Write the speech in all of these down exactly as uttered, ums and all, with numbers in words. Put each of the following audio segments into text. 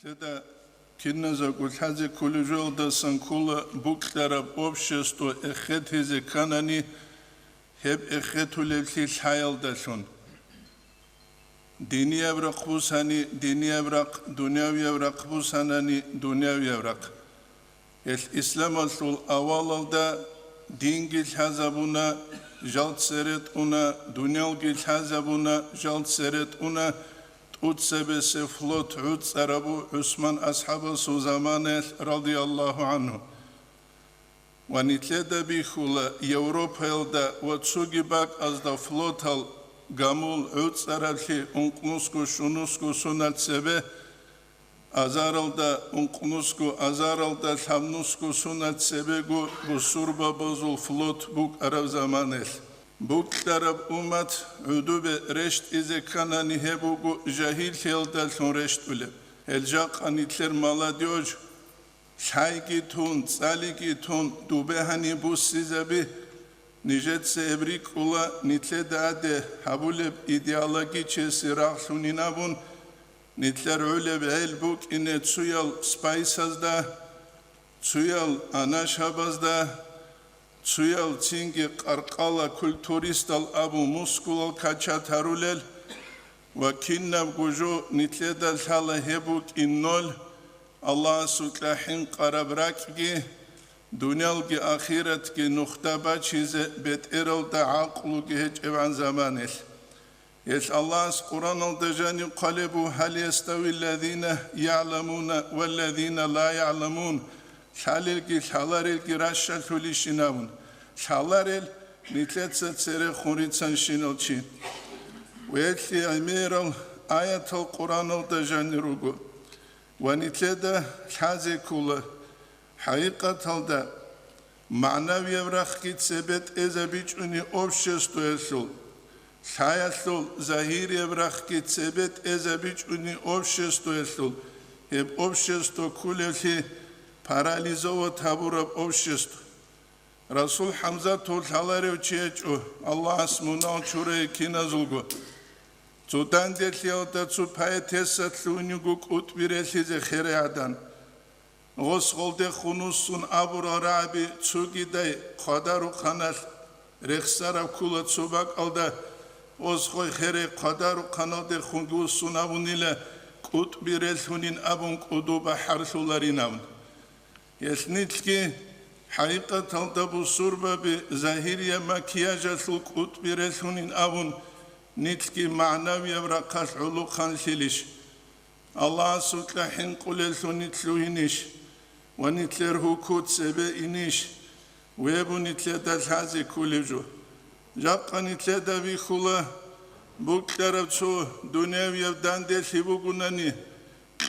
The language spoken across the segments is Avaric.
Лъеда киназего лъазе кколеб жоялдасан ккола букьараб общество эхетизе кканани, гьеб эхетулеблъи лъаялдалъун. Динияб рахъ бусани, динияб рахъ, дунявияб рахъ бусанани, дунявияб рахъ. Гьелъ исламалъул авалалда динги лъазабуна, жал цере тӀуна, дуниялги лъазабуна, жал цере тӀуна, тӀуцебесеб флот гӀуцӀарабу ГӀусман асхӀабасул заманаялъ, радияллагьу гӀангьу. Ва нилъеда бихьула Европаялда ва цоги бакӀазда флотал гамул гӀуцӀараблъи ункънусго-щунусго сонал цебе, азаралда ункънусго, азаралда лъабнусго сонал цебего бусурбабазул флот букӀараб заманаялъ. Букьараб уммат гӀудубе рещтӀизе кканани, гьеб буго жагьиллъиялдалъун рещтӀулеб. Гьел жакъа нилъер молодёжь, лъайги тун, цӀалиги тун, дубе гьаниб буссизаби, нижеца гьеб рикӀкӀула, нилъеда гьаде гьабулеб идеологический рагълъунин абун, нилъер гӀолеб гӀел букӀине цуял спайсазда, цуял анашабазда, цуял цинги къаркъала культуристал абун мускулал качат гьарулел ва кинабго жо нилъеда лъала гьеб букӀин ноль, Аллагьасукьа хӀинкъараб ракӀги, дуниялги ахиратги нухда бачизе бетӀералда гӀакълуги гьечӀебгӀан заманаялъ. Гьелъ Аллагьас Къуръаналда жаниб хъвалеб буго: «Гьал ястави ллазина ягӀламуна валлазина ла ягӀламун», лъалелги лъаларелги ращалъулищин абун, лъаларел нилъеца церехун рицанщинал чи. Гьелъие гӀемерал аятал Къуръаналда жанир руго. Ва нилъеда лъазе ккола, хӀакъикъаталда, магӀнавияб рахъги цебетӀезабичӀони обществоялъул, лъаялъул загьирияб рахъги цебетӀезабичӀони обществоялъул, гьеб общество кколеблъи парализовать гьабураб общество. Расул ХӀамзатул лъаларев чи гьечӀо, Аллагьас мунагь чурай киназулго. Цо данделъиялда цо поэтесса лъугьун йиго кӀутӀби релълъизе херай гӀадан. Гъос гъолдехун вуссун абурал рагӀаби цогидай хъвадарухъаналъ рехсараб ккола цо бакӀалда, гъос гъой херай хъвадарухъаналдехунги вуссун абунила кӀутӀби релълъунин абун кӀуду бахӀарлъуларин абун. Гьелъ нилъги хӀакъикъаталда бусурбаби загьирияб макияжалъул кӀутӀби релълъунин абун, нилъги магӀнавияб рахъалъ гӀолохъанлъилищ? Аллагьасукьа хӀинкъулеллъун нилъ лъугьинищ ва нилъер гьуку цебе инищ? Гьеб буго нилъеда лъазе кколеб жо. Жакъа нилъеда бихьула, букьараб цо дунявияб данделъи бугунани,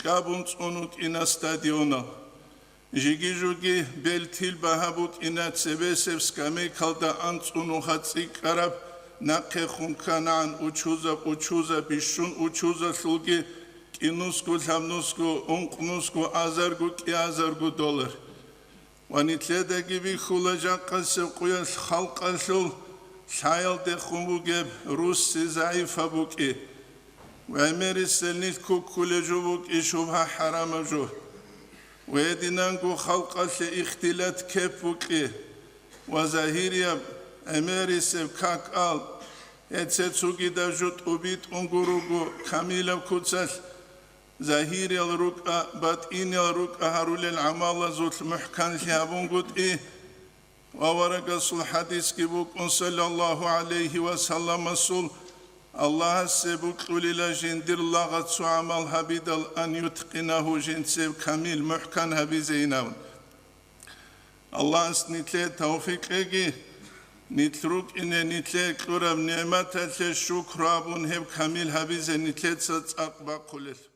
кьабун цӀун вукӀина стадионал. Жиги-жуги бел-тил багьа букӀина цебесеб скамейкалда анцӀунуха цӀикӀкӀараб, нахъехун кканагӀан учузаб, учузаб, бищун учузалъулги, кӀинусго, лъабнусго, ункънусго, азарго, кӀиазарго доллар. Ва нилъедаги бихьула жакъасеб къуялъ халкъалъул лъаялдехун бугеб русси загӀипаб букӀи. ГӀемерисел нилъ куккулеб жо букӀи шубгьа-хӀарамаб жо. Гьединанго халкъалъе ихтилат кеп букӀи ва загьирияб гӀемерисеб как-ал, гьеце цогидаб жо тӀубитӀунго руго камилаб куцалъ, загьириял рукӀа, батӀиниял рукӀа гьарулел гӀамалазулъ мухӀканлъи гьабунгутӀи, ва аварагасул хӀадисги букӀун, саллаллагьу гӀалайгьи ва салламасул, Аллагьасе бокьулила жиндир лагъа цо гӀамал гьабидал, ан ютӀкъинагьу, жинцев камил, мухӀкан гьабизейин абун. Аллагьас нилъее тавфикъ кьеги, нилъ рукӀине нилъее кьураб нигӀматалъе шукру абун, гьеб камил гьабизе нилъеца цӀакъ бахъулелъул.